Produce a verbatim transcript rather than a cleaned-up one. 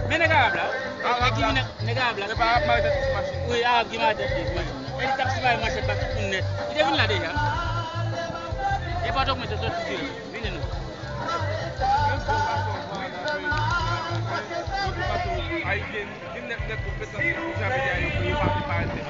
Men nèg Arab la. E ki moun nèg Arab la? Se pa Arab mare tèt li sou machin. Wi, Arab ki mare tèt li, wi. E li t ap sipare manchèt ba tout moun nèt. Li te vin la deja. E pa t ogmante sòti di. Vini nou. Ayisyen, vin nèt nèt pou fè santi pou jan peyi a ye pou yo pa vin parèt nèt.